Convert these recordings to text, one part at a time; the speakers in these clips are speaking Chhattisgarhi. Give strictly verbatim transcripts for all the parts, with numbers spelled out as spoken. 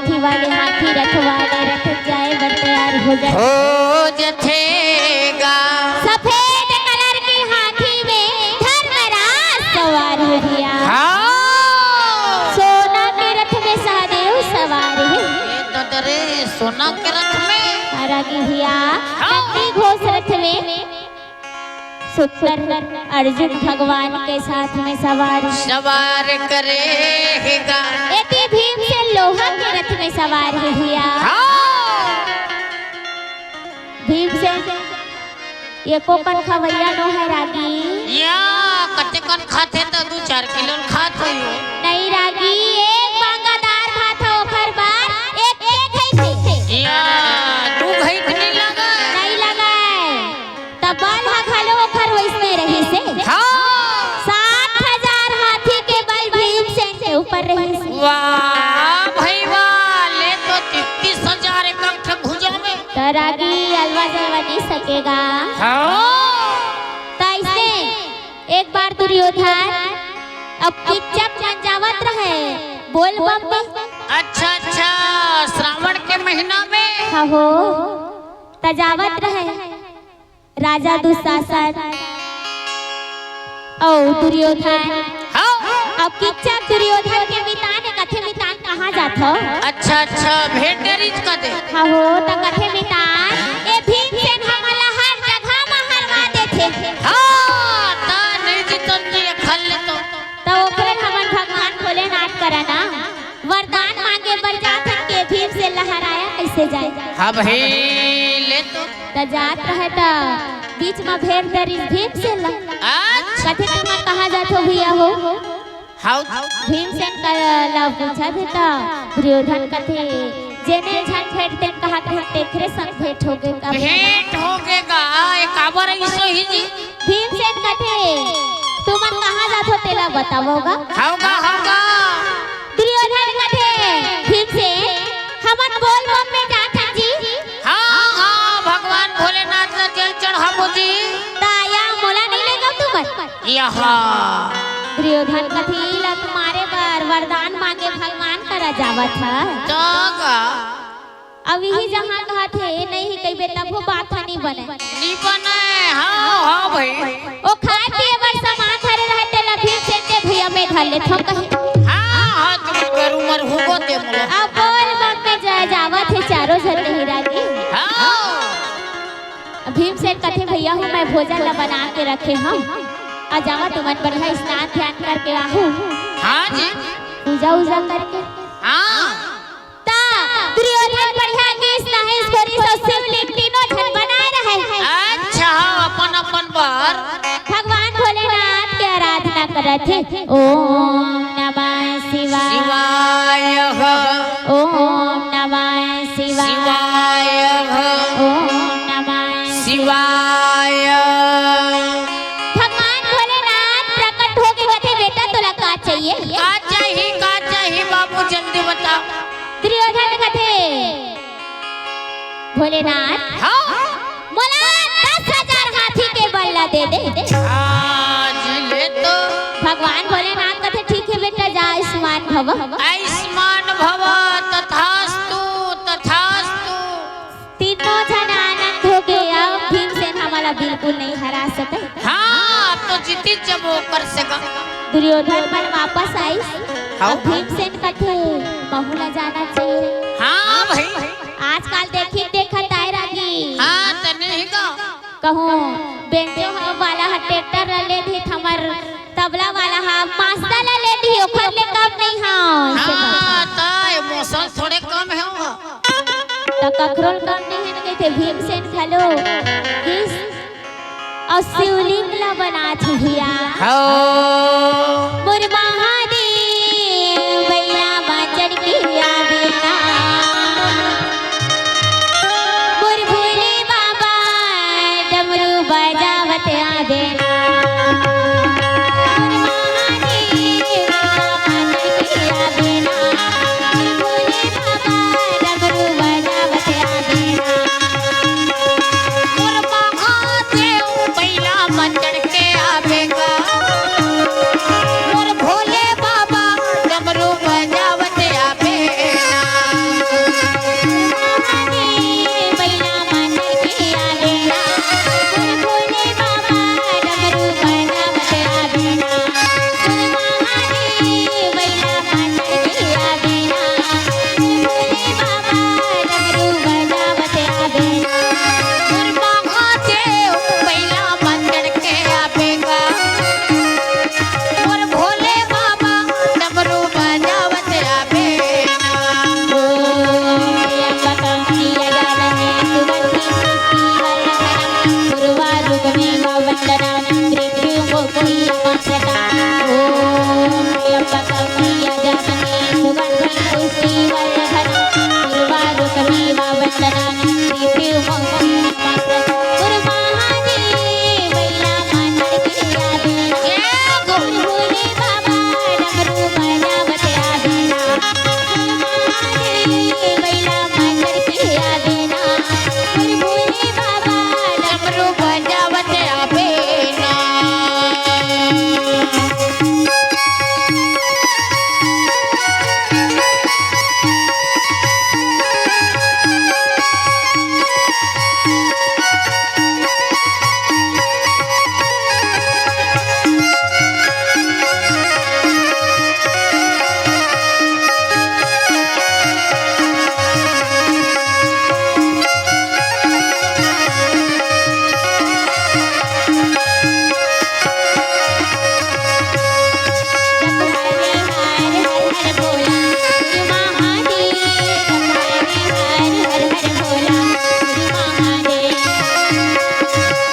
हाथी वाले, हाथी रथ वाले, रथ जाए बर तैयार हो जाए। हो जथे गा। सफेद कलर के हाथी में धर्मराज सवार हे भैया। हाँ। सोना के रथ में सहदेव सवार हे। ए ददरे, सोना के रथ में। रागी भैया, हाँ। नंदी घोष रथ में सुंदर अर्जुन भगवान के साथ में सवार हे। सवार करे हे गा। एती भीमसेन लोहा के रथ में सवार हे भैया। हाँ। भीमसेन एको कन खवैया नो हे रागी। या, कते कन खाथे त दू चार किलो खात होही। नहीं रागी, एक बांगा दार भात हे, ओखर बर एक एक घैंट। या, दू घैंट नहीं लगे। नहीं लगे। त बल ह घलो ओखर वइसने रहिस हे। हाँ। साठ हजार हाथी के बल भीमसेन के ऊपर रहिस हे। वाह भाई वाह, ले तो तीस हजार एक ठे भुजा में। त रागी अलवा जलवा नहीं सकेगा। हाँ। त अइसे एक बार दुर्योधन अउ किच्चक मन जावत रहे बोल बम में। अच्छा, अच्छा, श्रावण के महीना में। हाँ हो, त जावत रहे। राजा दुशासन अउ दुर्योधन। हाँ। अउ किच्चक दुर्योधन के मितान हे, कथे मितान कहाँ जाथो? अच्छा, अच्छा, भेंट डरिस कथे। हाँ हो, त कथे मितान, ए भीमसेन हमन ला हर जगह म हरवा देथे। हाँ, त नहीं जीतन जी अखल ले तो। त ओकरे हमन भगवान भोलेनाथ करा ना वरदान मांगे बर जाथन के भीमसेन ला हराया कइसे जाए? हाँ भाई, ले तो। त जात रहे त बीच म भेंट डरिस भीमसेन ला। अच्छा। कथे तुमन कहाँ जाथो भैया हो? हाँ। भीमसेन का ला पूछत हे त दुर्योधन कथे, जेने झन भेंट तेन कहत रहे तेखरे संग भेंट होगे का। भेंट होगे गा, ए काबर अइसो ही जी? भीमसेन कथे, तुमन कहाँ जाथो तेला बतावव गा। हव गा, हव गा। दुर्योधन कथे, भीमसेन, हमन बोल बम में जाथन जी। हाँ, हाँ, भगवान भोलेनाथ ला जल चढ़ाबो जी। त या मोला नहीं लेगव तुमन। यहाँ। दुर्योधन कथे, ला तुम्हारे बर वरदान मांगे भगवान करा जावत हे। त गा। अब इही जहाँ कहत हे, नहीं कहिबे तभो बात ह नी बने। नी बने, हाँ, हाँ भाई। ओ खाए पिए बर सामान धरे रहे, तेला भीमसेन के भुइयां में धर लेथव कहे। हाँ, हाँ, तुम गरु मर हुबो ते मोला। अब बोल बम में जाए जावत हे चारों झन नहीं रागी। हाँ। भीमसेन कथे, भैया हो, मैं भोजन ला बना के रखे हंव, आ जावा तुमन बढ़िया स्नान ध्यान करके आहू। हाँ जी। पूजा उजा करके। हाँ। त दुर्योधन बढ़िया गीस नहाइस खोरिस अउ शिवलिंग तीनों झन बनाए रहे। अच्छा, हाँ, अपन अपन बर। भगवान भोलेनाथ के आराधना करत हे। ओम नमः शिवाय। शिवाय। ओम नमः शिवाय। शिवाय। ओम नमः शिवाय। भगवान भोलेनाथ प्रकट होके कथे, बेटा तोला का चाहिए? का चाही, का चाही बाबू, जल्दी बता। दुर्योधन कथे, भोलेनाथ, हाँ। मोला दस हजार हाथी के बल ला दे दे। आज ले तो। भगवान भोलेनाथ कथे, ठीक हे बेटा, जा आयुष्मान भव। आयुष्मान भव, तथास्तु, तथास्तु। तीनों झन आनंद होगे, अब भीमसेन हमला बिल्कुल नहीं हरा सके। हाँ, अब तो जीती जब ओकर से का। दुर्योधन मन वापस आइस। हाँ। अब भीमसेन कथे, महू ला जाना चाहिए। हाँ भाई। आजकल देखी देखत आए रागी। हाँ, तने ही का। कहूँ बेंजो ह-, वाला ह ट्रैक्टर ला ले दिही, हमर तबला वाला ह मास्टर ला ले दिही, ओखर ले कम नहीं हव। हाँ, त emotion थोड़े कम हे वो। त कखरो ले कम नहीं हे न कहिथे, भीमसेन घलो गीस अउ शिवलिंग ला बनात हे भैया। हाँ। मोर महादेव बइला बांचन के आवे ना। मोर भोले बाबा डमरू बजावत आवे ना। मोर महादेव बइला बांचन के आवे ना। मोर भोले बाबा डमरू बजावत आवे ना। मोर महादेव बइला बांचन के आवे गा। मोर भोले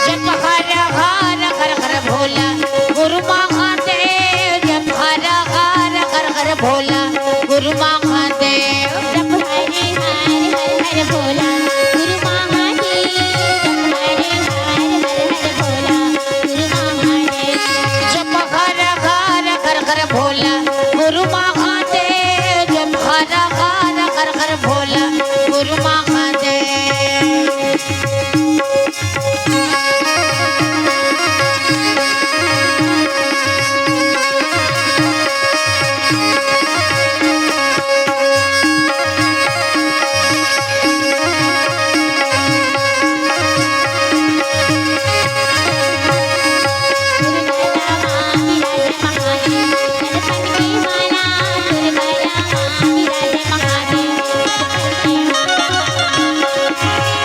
जप हर हर हर हर भोला गुरु महादेव, जप हर हर हर हर भोला गुरु महादेव। जप हर हर हर हर भोला गुरु महादेव, जप हर हर हर हर भोला गुरु महादेव। जप हर हर हर हर भोला गुरु महादेव, जप हर हर हर हर भोला गुरु महादेव।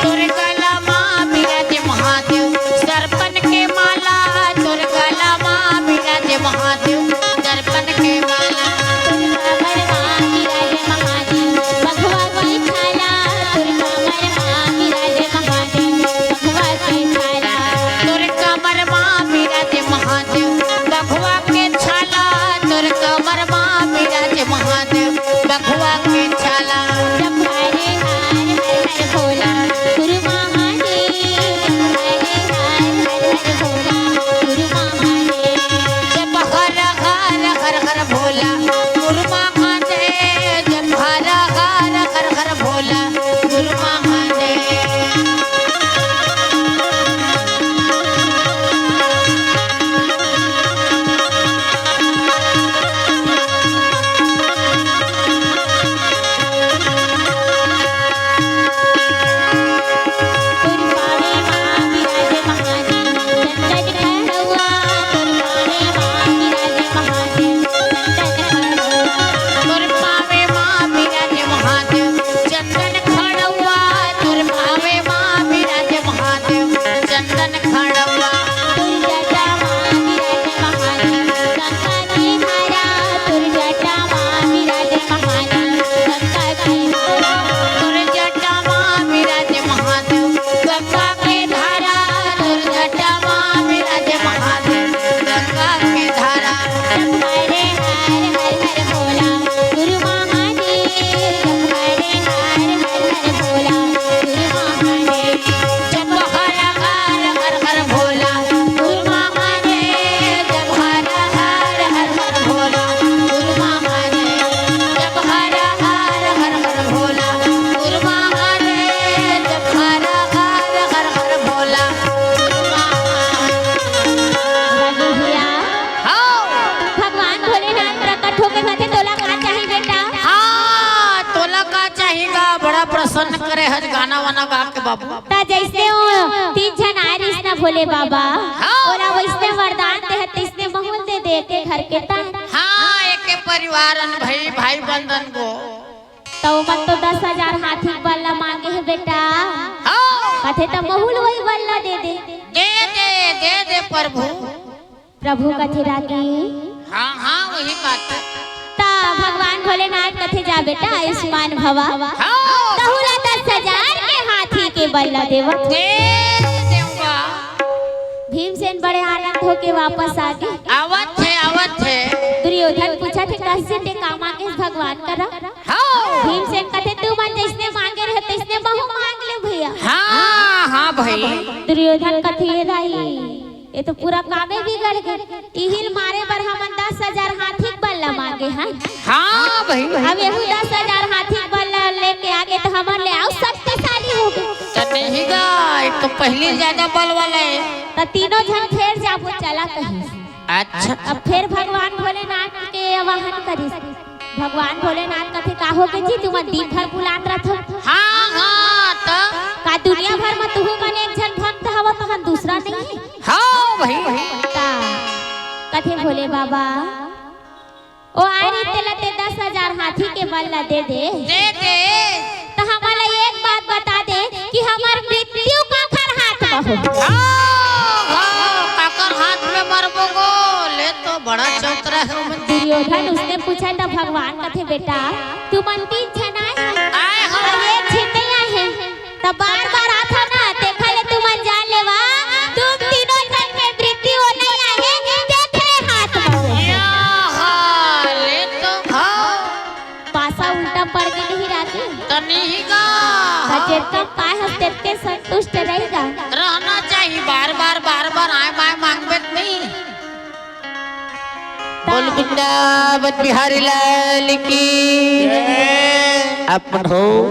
तोर गला मा बिराजे महादेव, सरपन के माला। तोर गला मा बिराजे महादेव, सरपन के माला। तोर कमर मा बिराजे महादेव, बघवा के छाला। तोर कमर मा बिराजे महादेव, बघवा के छाला। तोर कमर मा बिराजे महादेव, बघवा के छाला। तोर कमर मा बिराजे महादेव, बघवा के छाला। जप हर हर हर हर भोला गुरु महादेव, जप हर हर हर हर भोला गुरु महादेव। जप हर हर हर हर भोला गुरु महादेव, जप हर हर हर हर भोला गुरु महादेव। तोर पावे मा बिराजे महादेव, चंदन खड़वा। तोर पावे मा बिराजे महादेव, चंदन खड़वा। तोर जटा मा बिराजे महादेव, गंगा के धारा। तोर जटा मा बिराजे महादेव, गंगा के धारा। तोर जटा मा बिराजे महादेव, गंगा के धारा। तोर जटा मा बिराजे महादेव, गंगा के धारा। हरे हर हर हर भोला गुरु महादेव, हरे हर हर हर भोला गुरु महादेव। जप हर हर हर हर भोला गुरु महादेव, जप हर हर हर हर भोला गुरु महादेव। जप हर हर हर हर भोला गुरु महादेव, जप हर हर हर हर भोला गुरु महादेव। भगवान भोलेनाथ प्रकट होके कहथे, "तोला का चाही बेटा?" हाँ, तोला का चाही गा? बड़ा प्रसन्न करे हस गाना वाना गा के बाबू। त जइसने ओ तीन झन आय रिहिस ना भोले बाबा, हाँ। ओला वइसने वरदान दे हे, तइसने महूं ल दे दे एके घर के तन। हाँ, एके परिवार अन भाई, भाई बंधन गो। त ओमन तो दस हजार हाथी के बल्ला मांगे हे बेटा। हाँ। कथे त महूं ल वही बल्ला दे दे। दे दे, दे दे प्रभु। प्रभु कथे रागी। हाँ, हाँ, वही बात हे। त भगवान भोलेनाथ कथे, "जा बेटा, आयुष्मान भवा।" हाँ। तहूं ला दस हजार के हाथी के बल्ला देवत। दे, दे देवंगा। भीमसेन बड़े आनंद होके वापस आगे। आवत हे, आवत हे। दुर्योधन पूछत हे, "कइसे ते का मांगे भगवान करा?" हाँ। भीमसेन कथे, "तुमन जइसने मांगे रहे तइसने बहू मांग ले भैया। हाँ हाँ भाई। दुर्योधन कथे, "ए दाई, ये तो पूरा कामे बिगड़ गे। इही ल मारे बर हमन दस हजार हाथी के बल ला मांगे हन। हाँ भाई। अब एहू दस हजार हाथी के बल ला लेके आगे त हमन ले अउ शक्तिशाली होगे।" त नहीं गा, ये तो पहिली ज्यादा बल वाला हे। त तीनों झन फेर जाबो, चला कहिस। अच्छा। अब फेर भगवान भोलेनाथ के आवाहन करिस। भगवान भोलेनाथ कथे, "का होगे जी, तुमन दिन भर बुलात रथव?" हाँ हाँ, त का दुनिया भर म तुहू मन एक झन भक्त हव, तहन दूसरा नहीं हे? हाँ भाई। त कथे, "भोले बाबा, ओ आय रहिते ला ते दस हजार हाथी के बल ला दे दे। दे दे। त हमन ला एक बात बता दे कि हमर मृत्यु काखर हाथ म हो?" हाँ हाँ, काकर हाथ में मरबो गो, ले तो बड़ा चौतरा हे ओमन। दुर्योधन उसने पूछा त भगवान कथे, "बेटा, तुमन तीन झन आय हो। आय हो। अब एक झिन नहीं आय हे। त बार बार आथव ना, तेखर ले तुमन जान लेवा, तुम तीनों झन के मृत्यु ओ नहीं आय हे, तेखरे हाथ म हो।" या हा, ले तो हाँ। पासा उल्टा पड़ गे नहीं राखे। त नहीं गा। त जेतका पाय हस तेतके संतुष्ट रहिगा। रहना चाहिए, बार बार, बार बार आय बाय मांगबे त नहीं। बोल वृंदावन बिहारी लाल की। अपन हो।